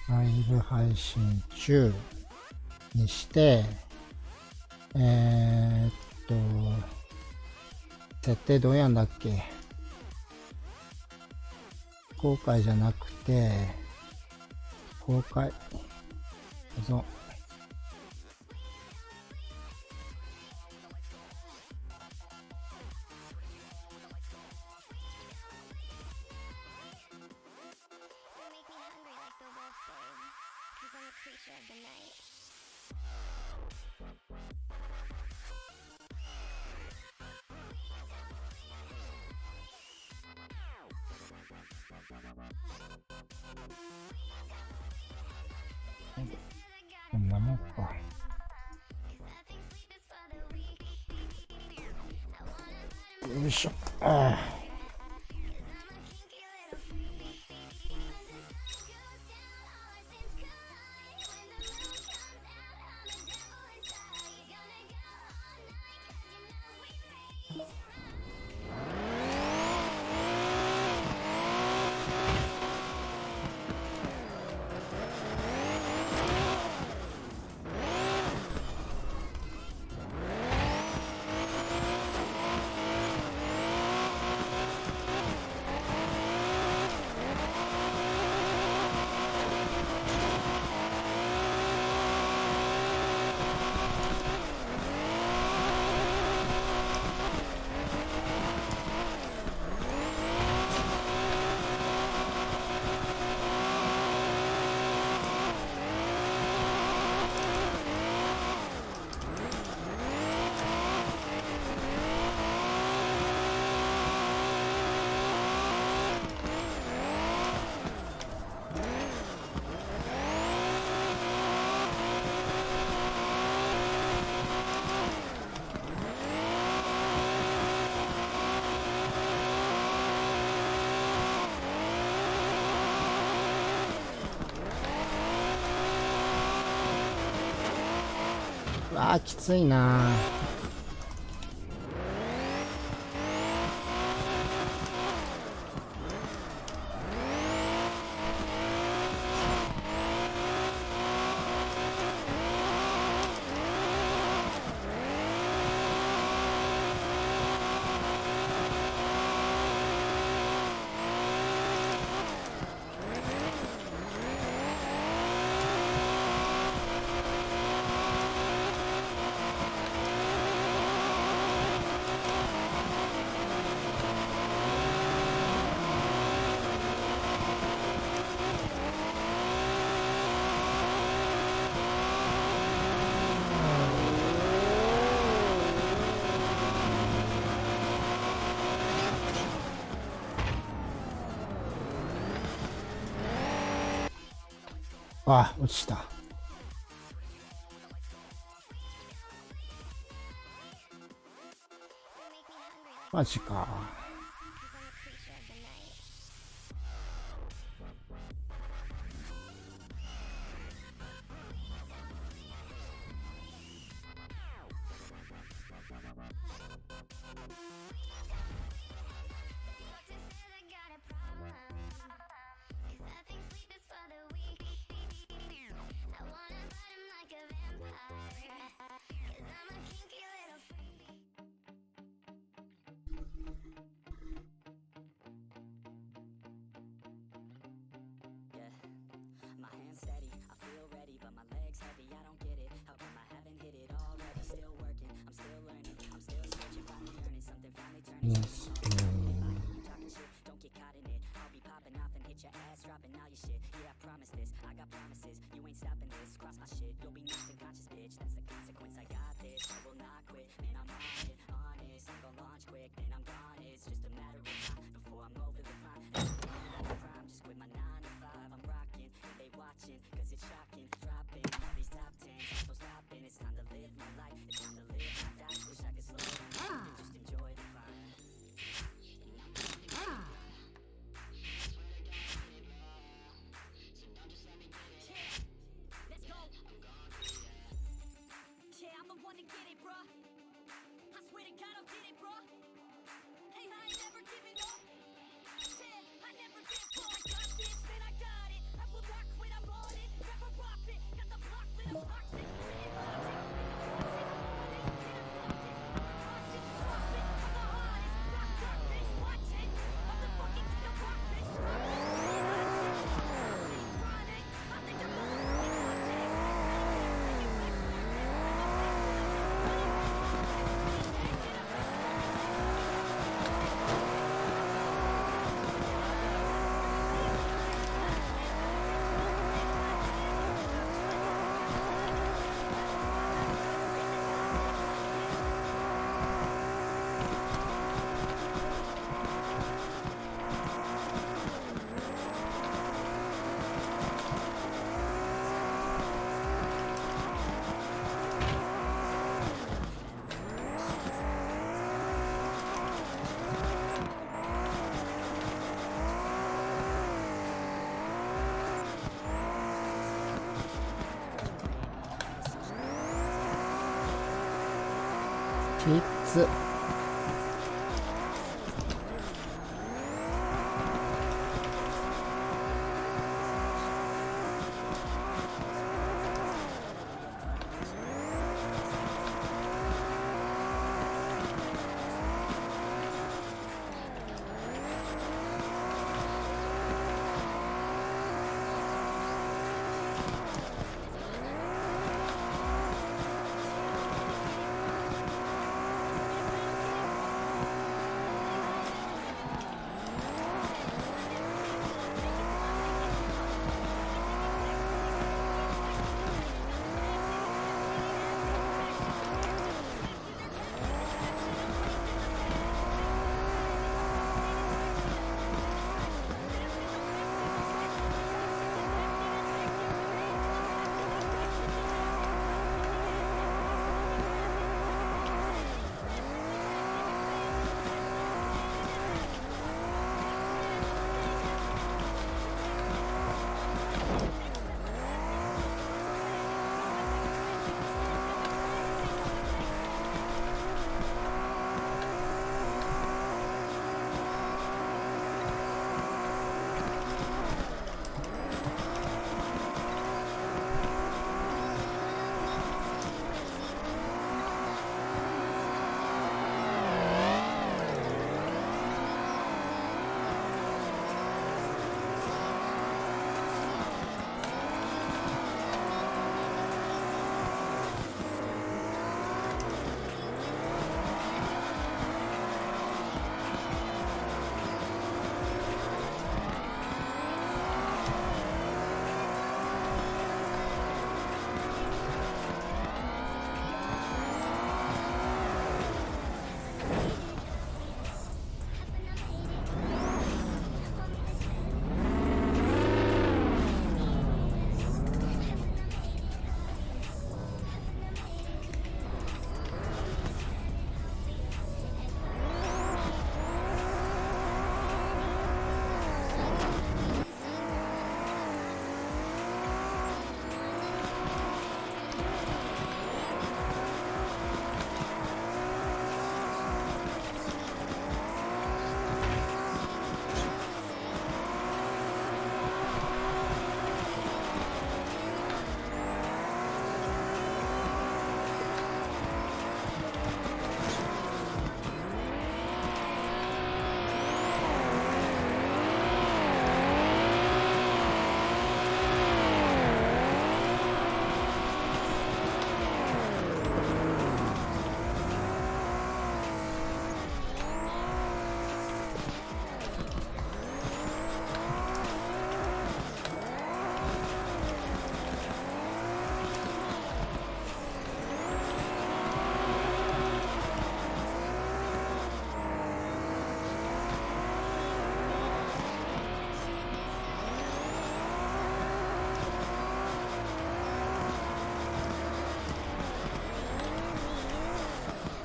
ライブ配信中にして、えーっと、設定どうやんだっけ？公開じゃなくて、公開。保存。 You make me hungry like the wolf, babe. 'Cause I'm a creature of the night. こんなもんか。よいしょ。ああ。うわあ、きついな。あ、落ちた。 You make me hungry like マジか。 'cause I'm a creature of the night. Doctor says I got a problem. 'Cause I think sleep is for the weak. I wanna bite 'em like a vampire. 'Cause I'm a kinky little freak. Yeah. My hands steady, I feel ready, but my legs heavy, I don't get it. How come I haven't hit it already? Still working, I'm still learning, I'm still searching, finally earning something, finally turning. インスト Keep talking shit, don't get caught in it. I'll be popping off and hit your ass, dropping all your shit. Yeah, I promise this, I got promises. You ain't stopping this. Cross my shit, you'll be knocked unconscious, bitch. That's the consequence. I got this, I will not quit. Man, I'm on it, honest. I'm gonna launch quick, then I'm gone. It's just a matter of time before I'm over the climb. Everything in my prime, just quit my 9 to 5. I'm rocking, and they watching, 'cause it's shocking. Dropping all these top tens, no stopping. It's time to live my life, it's time to live, not die. Wish I could slow down and just enjoy the climb. きつ。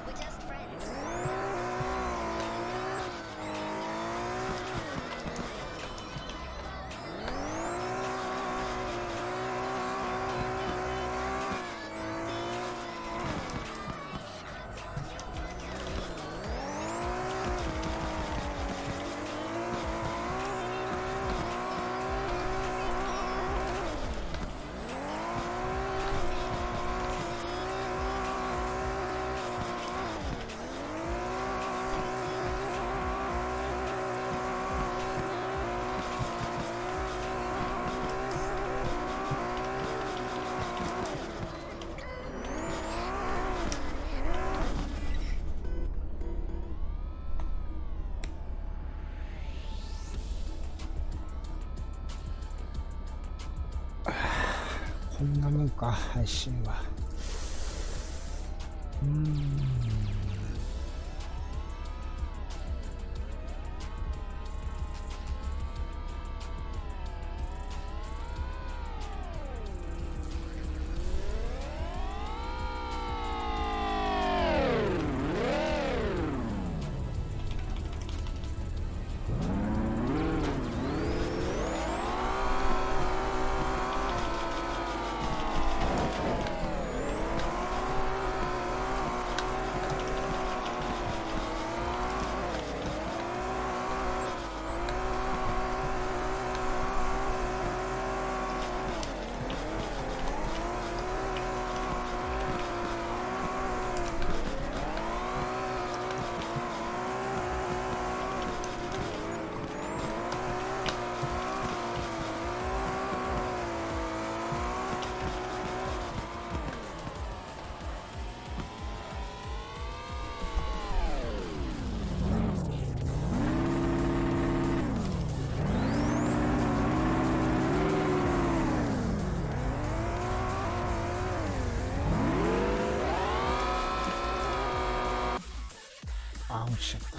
We're just friends. こんなもんか、配信は。あ、落ちちゃった。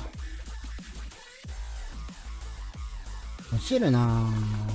落ちるなぁ。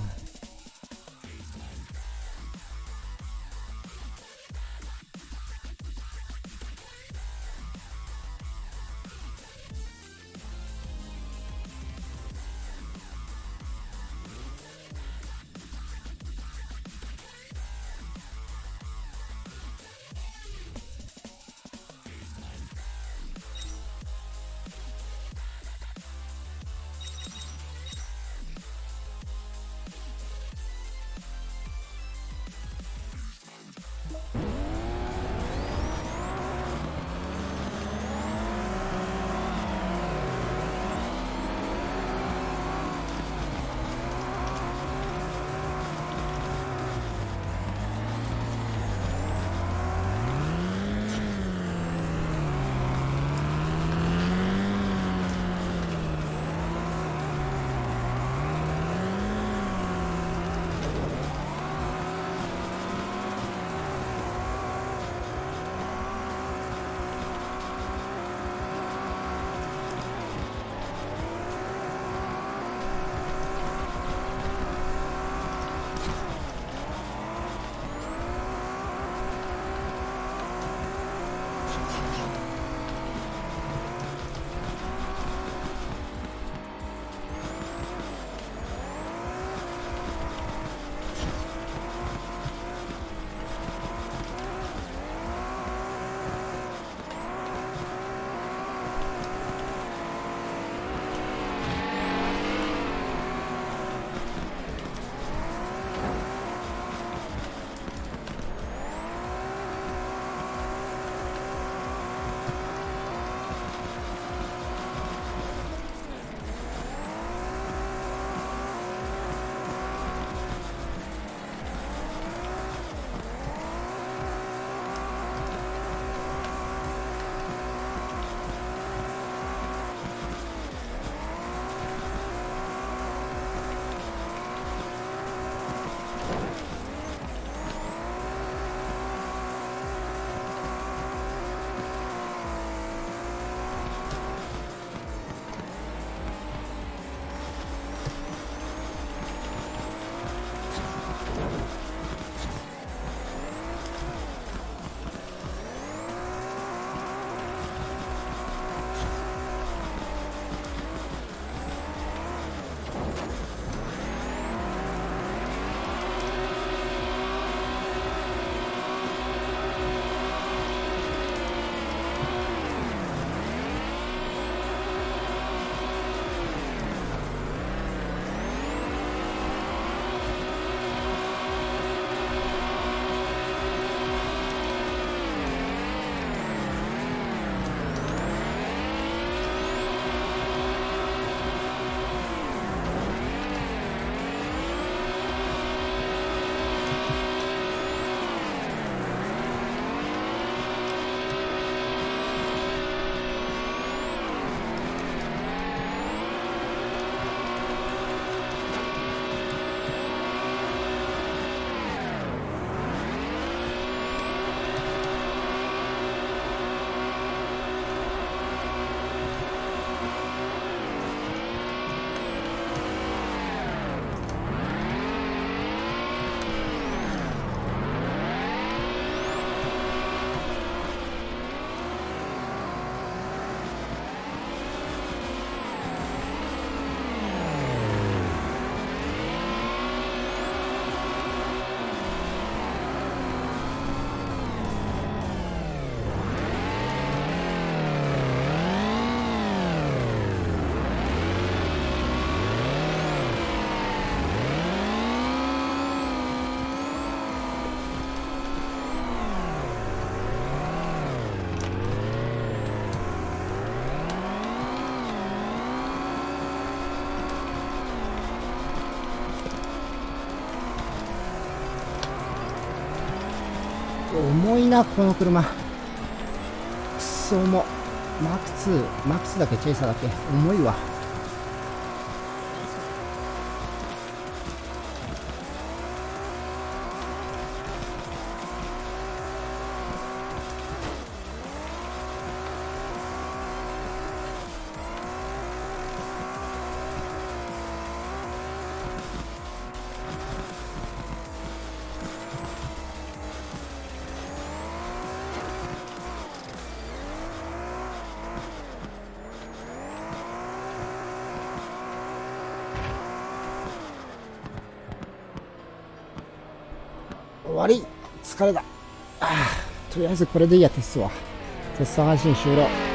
重いな、この車。くそ重。マーク2、マーク2だけ、チェイサーだけ。重いわ。終わり。疲れた。あ、とりあえずこれでいいや、テストは。テスト配信終了。